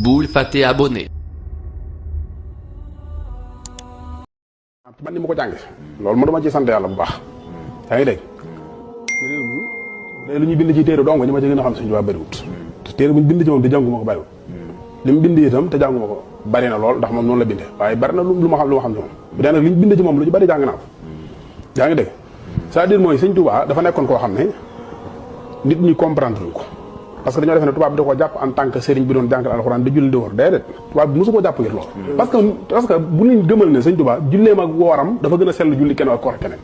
bul fàtte abonné. man ni ma ko jànge loolu ma dama ci sant yàlla bu baax yaa ngi dégg réew mi lu ñuy bind ci téere dong ñi ma ci gën a xam Sëñ Tuubaa bëriwut te téere bu ñu bind ci moom te jànguma ko bëriwut li mu bind itam te jànguma ko bari na lool ndax moom noonu la bindee waaye bari na lu ma xam ci moom bu dee nag li ñu bind ci moom lu ñu bari jàng naa ko yaa ngi dégg c'est-à-dire mooy Sëñ Tuubaa dafa nekkoon koo xam ne nit ñi comprendre ñu ko parce que dañoo defe ne tubaab bi da koo jàpp en tant que sëriñ bi doon jàngal alxuraan di julli di wóor déedéet tubaab bi mosu ko jàpp ngir loolu parce que bu ñu gëmal ne Sëñ Tuubaa julleem ak wooram dafa gën a sell julli kenn ak koor keneen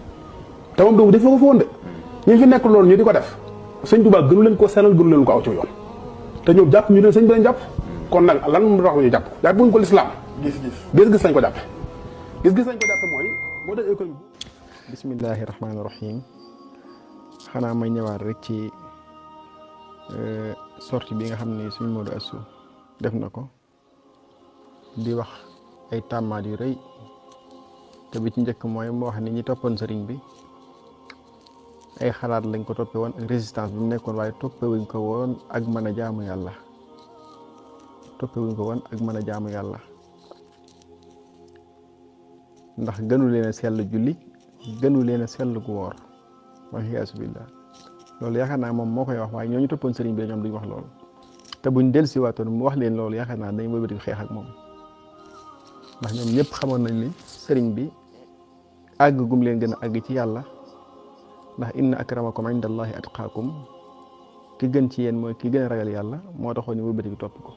te moom doomu def ko fa woon de ñu fi nekk loolu ñu di ko def Sëñ Tuubaa gënu leen ko sellal gënu leen ko aw ci yoon te ñoom jàpp ñu leen sëñ bi lañ jàpp kon nag lan mu tax ñu jàpp buñ ko lislaam gis-gis lañ ko jàppe gis-gis lañ ko jàppe mooy moo tax économie bismillahi rahmaani rahim xanaa may ñëwaat rek ci sortie bi nga xam ne suñu Modou Astou def na ko di wax ay tàmmaat yu rëy te bi ci njëkk mooy moo wax ni ñi toppoon sëriñ bi ay xalaat lañ ko toppe woon ak résistance bi mu nekkoon waaye toppewuñ ko woon ak mën a jaamu yàlla ndax gënu leen a sell julli gënu leen a sell gu woor waliyaasu billah loolu yaakaar naa moom moo koy wax waaye ñooñu toppoon sëriñ bi ñoom duñ wax loolu te buñ dellusiwaatoon mu wax leen loolu yaakaar naa dañ wëlbati xeex ak moom ndax ñoom ñëpp xamoon nañ ni sëriñ bi àgg gum leen gën a àgg ci yàlla ndax inna akramakum indallahi atqaakum ki gën ci yéen mooy ki gën a ragal yàlla moo taxoon ñu wëlbati topp ko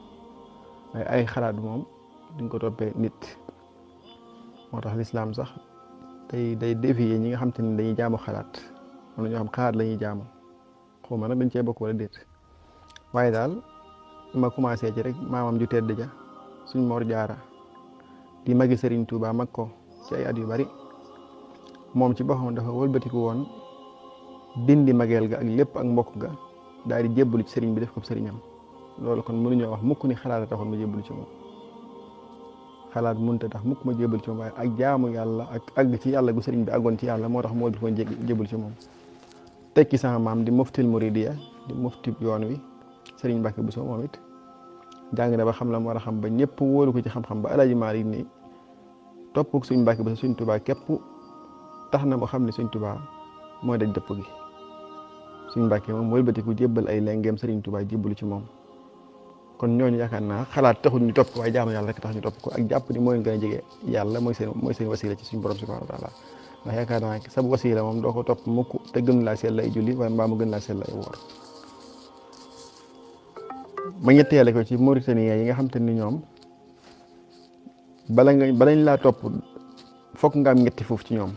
waaye ay xalaat moom duñ ko toppee nit moo tax lislaam sax day défier ñi nga xam te ne dañuy jaamu xalaat am na ñoo xam xalaat la ñuy jaamu xawma nag dañ cee bokk wala déet waaye daal ma commencé ci rek maamam ju tedd ja suñ Mor Jaara di magi Sëriñ Tuubaa mag ko ci ay at yu bari moom ci boppam dafa wëlbatiku woon dindi mageel ga ak lépp ak mbokk ga daal di jébbalu ci sëriñ bi def ko sëriñam loolu kon mënuñoo wax mukk ni xalaat a taxoon ma jébbalu ci moom xalaat mënut a tax mukk ma jébbalu ci moom waaye ak jaamu yàlla ak àgg ci yàlla gu sëriñ bi àggoon ci yàlla moo tax moo ko jébbalu ci moom tekki sama maam di muftil muridiya di mufti yoon wi sëriñ Mbàkke Buso moom it jàng na ba xam la mu war a xam ba ñëpp wóolu ko ci xam-xam ba Alaaji Maalik ni topp suñ Mbàkke Buso suñ Tuubaa képp tax na moo xam ne suñ Tuubaa mooy daj dëpp gi suñ Mbàkke moom wëlbatiku jébbal ay lengeem sëriñ Tuubaa jébbalu ci moom kon ñooñu yaakaar naa xalaat taxul ñu topp waaye jaamu yàlla rek tax ñu topp ko ak jàpp ni mooy gën a jege yàlla mooy seen wasila ci suñu borom subhanahu wa taala ndax yaakaar naa sa wasila moom doo ko topp mukk te gën laa sell ay julli waaye mbaa mu gën laa sell ay woor ma ñetteele ko ci Mauritanie yi nga xam te ni ñoom balañ laa topp fokk nga am ñetti foofu ci ñoom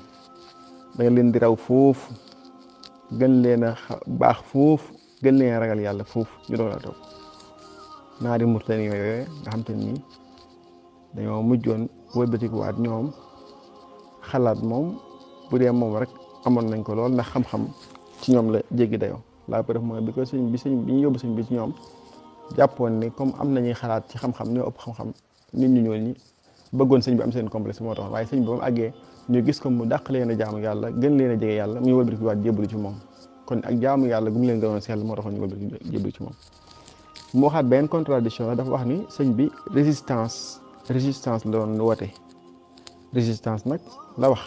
da nga leen di raw foofu gën leen a baax foofu gën leen a ragal yàlla foofu ñu doon la topp naari Mauritanie yooyu nga xam te ni dañoo mujjoon wëlbatikuwaat ñoom xalaat moom bu dee moom rek amoon nañ ko lool ndax xam-xam ci ñoom la jéggi dayoo la preuve mooy bi ñu yóbbu sëñ bi ci ñoom jàppoon ni comme am nañuy xalaat ci xam-xam ñoo ëpp xam-xam nit ñu ñuul ñi bëggoon sëñ bi am seen complexe moo tax waaye sëñ bi ba mu àggee ñu gis ko mu dàq leen a jaamu yàlla gën leen a jege yàlla muy wëlbatikuwaat jébbalu ci moom kon ak jaamu yàlla gu mu leen gënoon sell moo taxoon ñu wëlbatiku jébbalu ci moom mu waxaat benn contradiction la dafa wax ni sëñ bi résistance la doon woote résistance nag la wax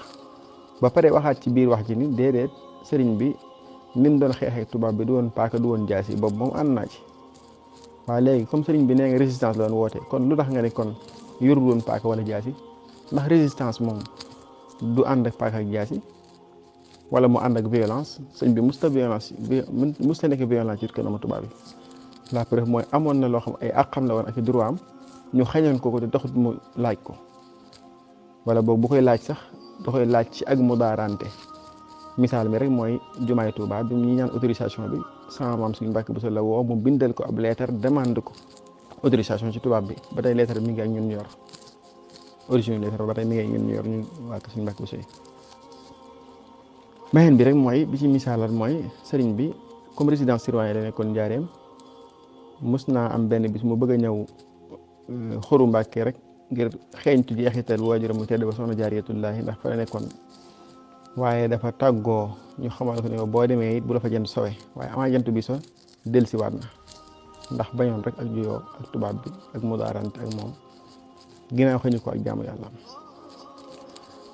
ba pare waxaat ci biir wax ji ni déedéet sëriñ bi ni mu doon xeexee tubaab bi du woon paaka du woon jaasi boobu moom ànd naa ci waaye léegi comme sëriñ bi nee nga résistance la doon woote kon lu tax nga ne kon yorul woon paaka wala jaasi ndax résistance moom du ànd ak paaka ak jaasi wala mu ànd ak violence sëñ bi musta nekk violence ci kanamu tubaab bi la preuve mooy amoon na loo xam ay àqam la woon ak i droit am ñu xañoon ko te taxut mu laaj ko wala boog bu koy laaj sax da koy laaj ci ak mu daarante misaal mi rek mooy jumaay Tuubaa bi ñu ñaan autorisation bi sama maam suñu Mbàkke Buso la woo mu bindal ko ab lettre demande ko autorisation ci tubaab bi ba tey lettre mi ngi ak ñun yor origine lettre ba tey mi ngi ak ñun yor ñu waa suñu Mbàkke Buso yi beneen bi rek mooy bi ci misaalal mooy sëriñ bi comme résidence surveillée la nekkoon Njaareem mus naa am benn bis mu bëgg a ñëw Xuru Mbàkke rek ngir xeeñtu jeexital waajuram mu tedd ba soxna Jaaratullaahi ndax fa la nekkoon waaye dafa tàggoo ñu xamal ko ne boo demee it bu la fa jant sowe waaye amaa jant bi so dellusiwaat na ndax bañoon rek ak juyoo ak tubaab bi ak mudaarante ak moom ginnaaw xëñu ko ak jaamu yàlla.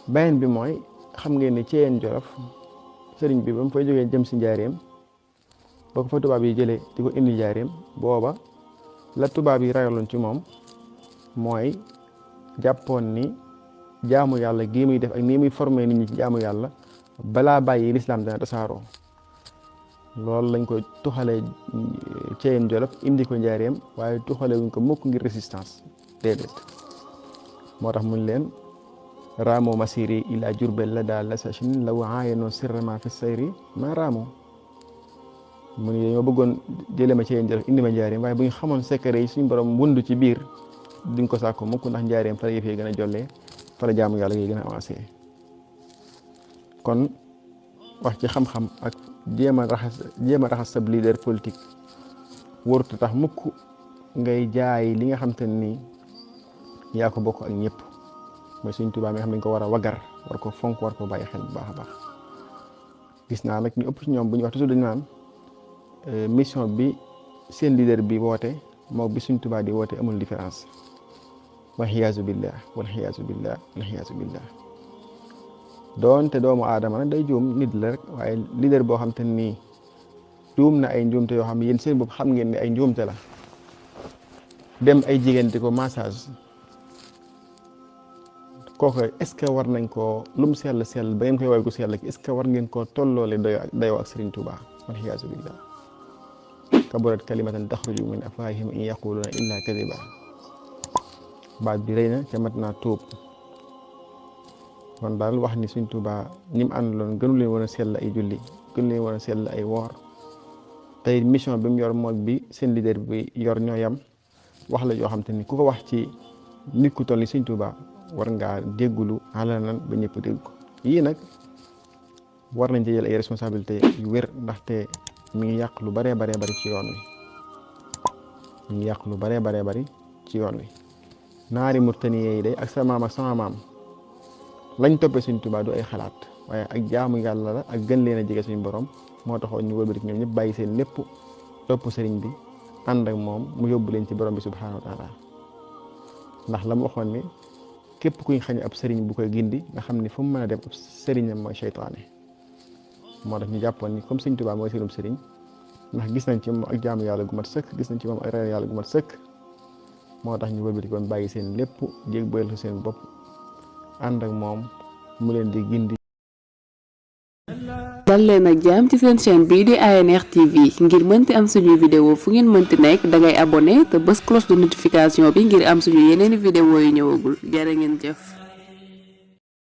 beneen bi mooy xam ngeen ni Ceyeen Jolof sëriñ bi ba mu fay jógee jëm si njaareem boo ko fa tubaab yi jëlee di ko indi njaareem booba la tubaab yi ragaloon ci moom mooy jàppoon ni jaamu yàlla gii muy def ak nii muy formé nit ñi ci jaamu yàlla balaa bàyyi lislaam dana tasaaroo. loolu lañ ko tuxalee Ceyeen Jolof indi ko njaareem waaye tuxale wuñ ko mukk ngir résistance déedéet moo tax muñ leen raamoo masiri ila jurbel la daal la sachin la waayenoo sirrama fi sayri ma raamoo mu ni dañoo bëggoon jële ma Ceyeen Jolof indi ma njaareem waaye bu ñu xamoon secret yi suñu borom wund ci biir duñ ko sàkko mukk ndax njaareem fa la yëf yi gën a jollee fa la jaamu yàlla yi gën a avancé. kon wax ci xam-xam ak jéem a raxas sab leader politique warut tax mukk ngay jaay li nga xam te ni yaa ko bokk ak ñëpp mooy Sëriñ Tuubaa mi nga xam ne dañ ko war a wagar war ko fonk war ko bàyyi xel bu baax a baax. gis naa nag ñu ëpp ci ñoom bu ñu wax toujours dañu naan mission bi seen leader bi woote moo bi Sëriñ Tuubaa di woote amul différence. wal xiyaasu billah wal xiyaasu billah wal xiyaasu billah doonte doomu aadama nag day juum nit la rek waaye leader boo xam te nii juum na ay njuumte yoo xam ne yéen seen bopp xam ngeen ne ay njuumte la dem ay jigéen di ko massage kooku est-ce que war nañ koo lum sell sell ba ngeen koy woy gu sell ki est-ce que war ngeen koo tolloole dayoo ak Serigne Touba wal xiyaasu billah kaburat kalimatan taxruju min afwaahihim in yaquluna illa kadiba baat bi rëy na ca mat naa tuub kon daal wax ni Sëriñ Tuubaa ñi mu àndaloon gënu leen woon a sell ay julli gënu leen woon a sell ay woor tey mission bi mu yor moog bi seen leader bi yor ñoo yam wax la yoo xam te ni ku ko wax ci nit ku toll ni Sëriñ Tuubaa war ngaa déggulu alanan ba ñëpp dégg ko yii nag war nañ ci jël ay responsabilité yu wér ndaxte mi ngi yàq lu baree baree bari ci yoon wi mi ngi yàq lu baree baree bari ci yoon wi naari Mauritanie yi day ak sa maam ak sama maam lañ toppee Sëriñ Tuubaa du ay xalaat waaye ak jaamu yàlla la ak gën leen a jege suñu borom moo taxoon ñu wëlbati ñoom ñëpp bàyyi seen lépp topp sëriñ bi ànd ak moom mu yóbbu leen ci borom bi subhaanahu wa taala ndax la mu waxoon ni képp kuñ xañ ab sëriñ bu koy gindi nga xam ni fu mu mën a dem ab sëriñam mooy seytaane moo tax ñu jàppoon ni comme Sëriñ Tuubaa mooy seenum sëriñ ndax gis nañ ci moom ak jaamu yàlla gu mat sëkk gis nañ ci moom ak ragal yàlla gu mat sëkk moo tax ñu wëlbati koon bàyyi seen lépp jégbal ko seen bopp ànd ak moom mu leen di gindi. dal leen ak jàmm ci seen chaîne bii di ANR TV ngir mënti am suñuy vidéo fu ngeen mënti nekk dangay abonné te bës cloche de notification bi ngir am suñu yeneeni vidéo yu ñëwagul jërë ngeen jëf.